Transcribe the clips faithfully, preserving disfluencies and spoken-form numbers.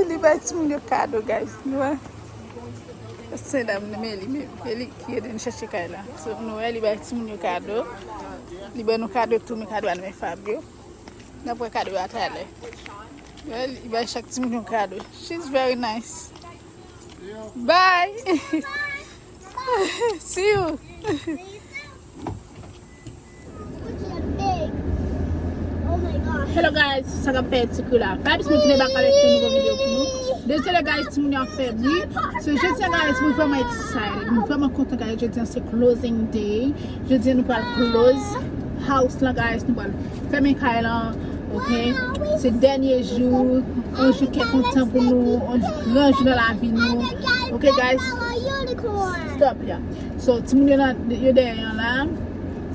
Li bay timoun yo kado, guys. Nou wè? Se dam nan, men li menm. E li ki ede n chèche kay la. So, nou wè, li bay timoun yo kado. Li ban nou kado tou, men kado a nan men Fabio. N ap wè kado a talè. Wè, li bay chak timoun yon kado. She's very nice. Bye. See you. Hello guys, sa k ap fèt, se Kila. Vibes, mwen tounen bak avèk yon nouvo videyo pou nou. Dezole guys, timoun yo ap fè bri. So, jodi a guys, mwen vrèman excited. Mwen vrèman kontan guys, jodi a se closing day. Jodi a nou pral close house lan guys, nou pral fèmen kay lan, ok? Se dènye jou, yon jou ki kontan pou nou, yon gran jou nan lavi nou. Ok guys? Stop, yeah. So, timoun yo nan, yo dèyè an la.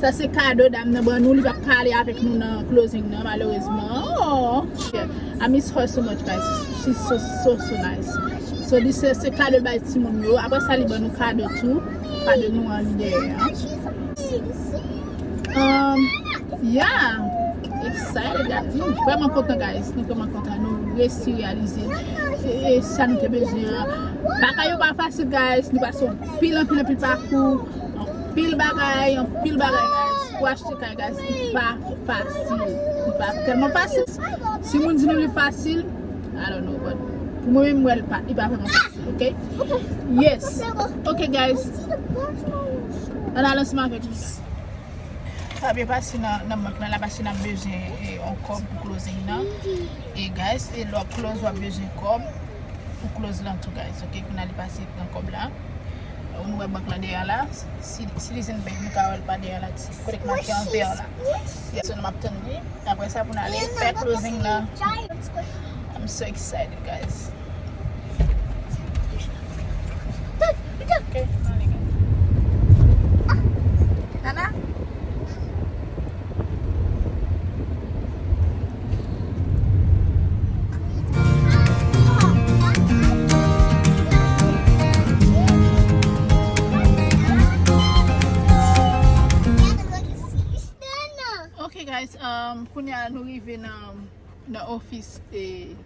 Sa se kado dam nan ban nou, li p ap ka ale avèk nou nan closing nan, malerezman. Oh, yeah. I miss her so much, guys. She's so, so, so nice. So, this is se kado l bay timoun yo. Apre sa, li ban nou kado tou. Kado nou an li dèyè an. Um, yeah. Excited, guys. Nou vrèman kontan, guys. Nou vrèman kontan. Nou resi reyalize e, e sa nou te bezwen an. Bagay yo pa fasil, guys. Nou pase anpil, anpil, anpil pakou. Anpil bagay, anpil bagay, guys. Pou achte kay, guys, li pa fasil. Li pa tèlman fasil. Si moun di nou li fasil, I don't know, but pou mwen menm, mwen, li pa, li pa vrèman fasil, ok? Yes. Ok, guys. Ann ale ansanm avèk nou. Fabio pase nan, nan bank lan, la pase n ap bezwen, e, yon kòb pou closing nan. E, guys, e lè w ap close, w ap bezwen kòb pou close lan tou, guys. Ok, kounye a li pase pran kòb la. Nou wè bank lan dèyè la. Si, si li Citizen Bank, nou ka wè l pa dèyè la. Kote k make an vè la. Yeah, so nou m ap tann li. Apre sa, pou n ale fè closing nan. I'm so excited, guys. Ok, n ale, guys. Nana? Ok, guys, um, kounye a nou rive nan, nan ofis, e,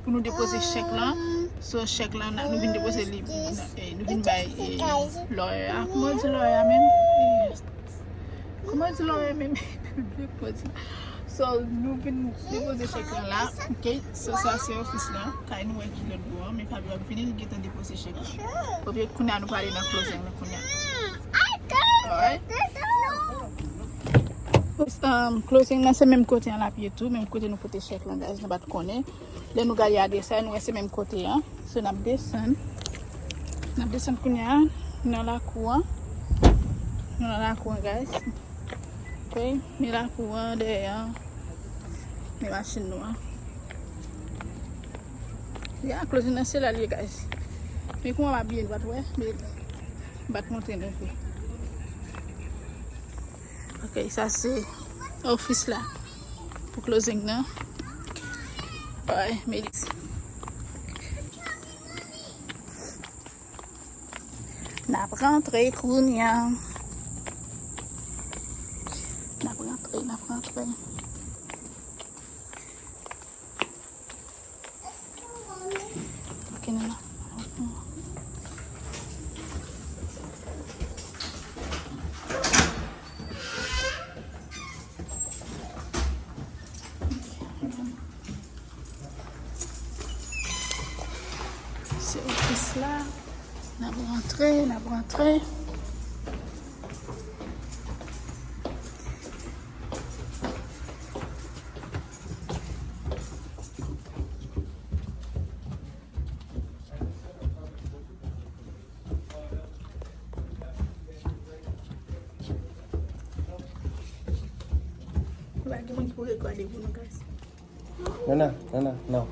pou nou depoze chèk lan. So, chèk lan, n a, nou vin depoze li, e, nou vin bay, e, lawyer a. Kòman yo di lawyer a menm? E, kòman yo di lawyer menm? So, nou vin depoze chèk lan la. Ok, so, sa se ofis lan. Kay nou wè ki lòt bò an, men Fabio ap vini, li gentan depoze chèk lan. Ok, kounye a nou prale nan closing lan kounye a. Alright. Um, closing nan se menm kote an l ap ye tou, menm kote nou pote chèk lan, guys, nou pa t konnen. Lè nou gade adrès la, nou wè se menm kote an. So, n ap desann. N ap desann kounye a nan lakou an. Nou nan lakou an, guys. Ok, men lakou an dèyè an. Men machin nou an. Ya, closing nan se la l ye, guys. Men kouman m abiye, nou pa t wè, men m pa t montre nou vre. Ok, sa se ofis la pou closing nan. Ay, men li. N ap rantre kounye a. N ap rantre, n ap rantre. Ok, nou la. Se ofis la. N ap rantre, n ap rantre. Pa gen moun ki pou rekòde pou nou, guys. Nana, Nana, non.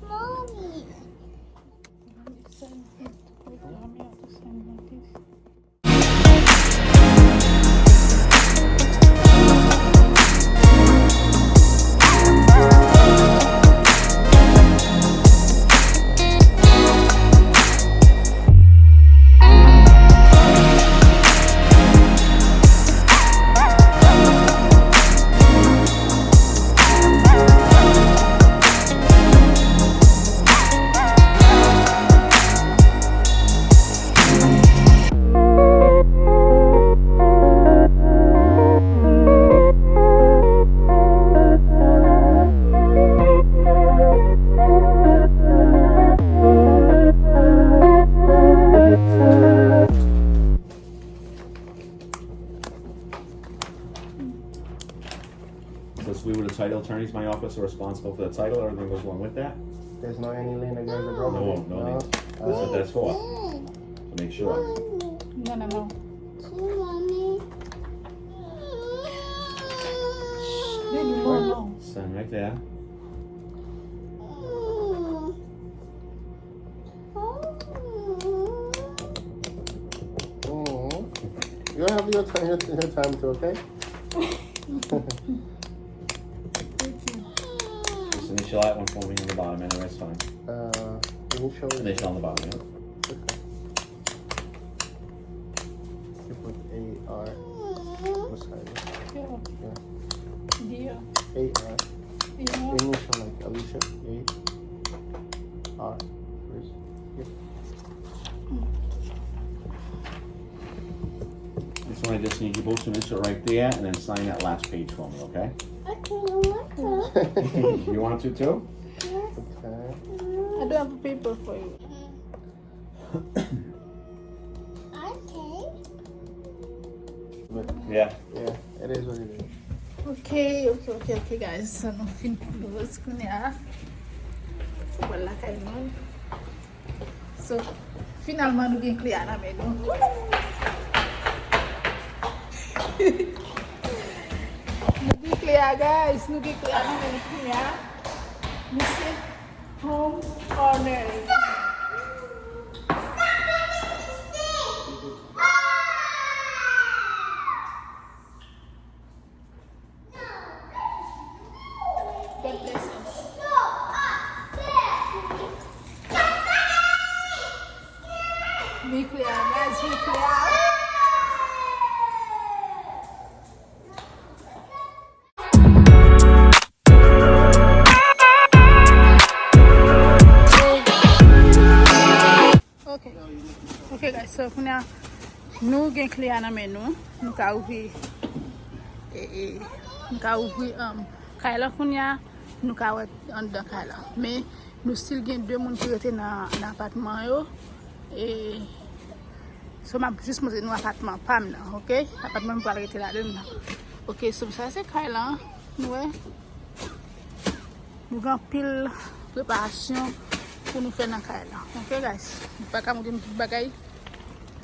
Mommy. We were the title attorneys, my office are responsible for the title, everything goes along with that. There's no any lien against the No, property. no lien. That's what that's for. So make sure. No, no, no. Baby, no, no. Sign right there. Mm-hmm. You have your time, your, your time too, okay? Just initial that one for me on the bottom, anyway, it's fine. Uh, initial. Initial on the bottom, yeah. Okay. You put A R. What's that? Yeah. Yeah. Yeah. A R. Yeah. Initial like Alicia. A R. Please. Yeah. This one I just need you both to initial right there and then sign that last page for me, okay? Okay, you want to? You want to too? Okay. I don't have a paper for you. Okay. But Yeah. yeah, it is what it is. Ok, ok, ok, ok, guys. So, nou fin close kounye a. Fò pral lakay nou. So, finalman, nou gen kle a nan men nou. Nou gen kle a, guys. Nou gen kle a nan men nou kounye a. Misye home owner. God bless us. Nuclear, guys, nuclear. Ok. Ok, guys, so kounye a, nou gen kle a nan men nou. Nou ka ouvri, e, e, nou ka ouvri um, kay la kounye a. Nou ka wè anndan kay la. Men, nou still gen de moun ki rete nan, nan apatman yo. E, so, m ap jis montre nou apatman pa m nan, ok? Apatman m pral rete ladan l nan. Ok, so, sa se kay la, nou wè. Nou gen anpil preparasyon pou nou fè nan kay la. Ok, guys? Nou pa ka montre nou tout bagay.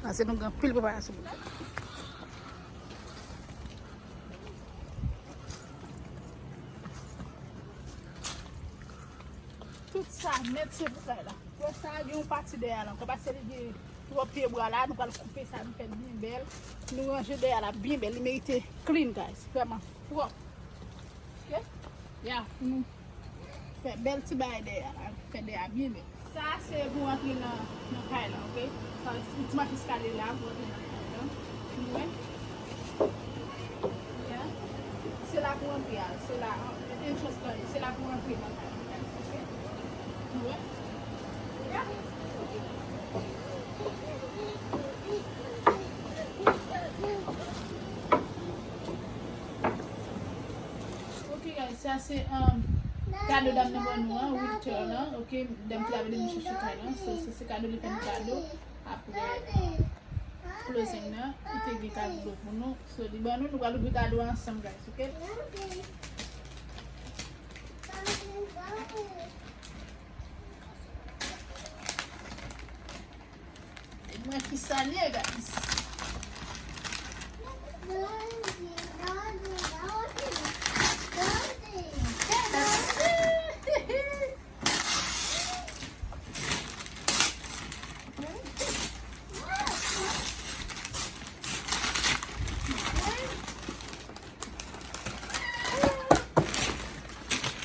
Paske nou gen anpil preparasyon pou nou fè. Tout sa nèt se pou kay la. Wè sa gen yon pati dèyè la ankò. Paske li gen twòp pyebwa la. Nou pral koupe sa, nou fè l byen bèl. Nou ranje dèyè la byen bèl. Li merite clean, guys. Vrèman pwòp. Ok? Ya, pou nou fè bèl ti bagay dèyè la. Fè dèyè a byen bèl. Sa se pou antre nan, nan kay la, ok? Sa se ti matris kale la pou antre nan kay la. Nou wè? Ya. Se la pou antre a. Se la, entrance la, se la pou antre nan kay la, ok? Nou wè? Ya. Ok, guys, sa se um, kado dam nan ban nou an, Wilter lan. Ok, dam ki t ap ede nou chèche kay lan. So, se, se kado li fè nou kado. Apre closing nan, li te gen kado pou nou. So, li ban nou, nou pral ouvri kado a ansanm, guys, ok? Mwen ki salye, guys.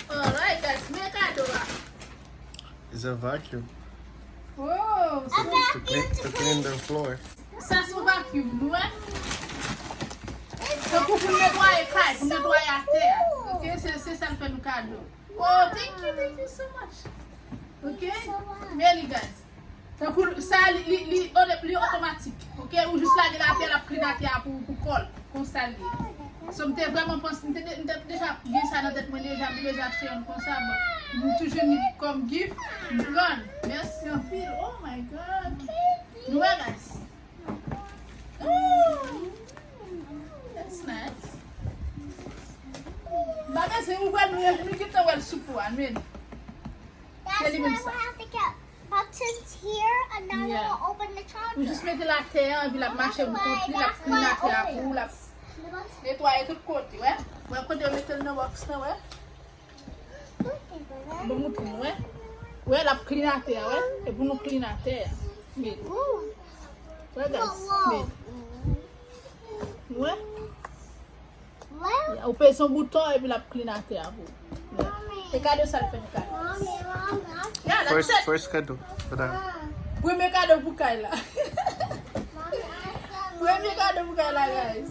Alright, guys, men kado a. It's a vacuum Oh, to clean, to clean the floor. Sa se yon vacuum, nou wè. Tankou pou netwaye kay, pou netwaye atè a. Ok, se, se sa l fè nou kado. Oh, thank you, thank you so much. Ok, men li, guys. Tankou sa, li, li, li, li otomatik. Ok, ou jis lage l atè, l ap clean atè a pou, pou kò l. Konsa l ye. So, m te vrèman panse, m te, m te deja gen sa nan tèt mwen deja, m te deja achte youn konsa, bon, m toujou ni kòm gift, m pran l. Mèsi anpil. Oh my God. Nou wè, guys. Oh, that's nice. Ba bezwen ouvè l, nou, nou gentan wè l sou po a, men. Se li menm sa. Buttons here and now Yeah. I'll open the charger. Ou jis mete l atè a, epi l ap mache pou kont li, l ap klin atè a pou ou, l ap netwaye tout kote, wè. Wè kote yo mete l nan box la, wè. Bon, mouton, wè. Wè, l ap klin atè a, wè. E pou nou klin atè a. Men. Wè, guys. Men. Wè. Ou peze yon bouton epi l ap klin atè a pou ou. E kado sa l fè m kado. Yeah, that's First, it. First kado. Hold on. Premye kado pou kay la. Premye kado pou kay la, guys.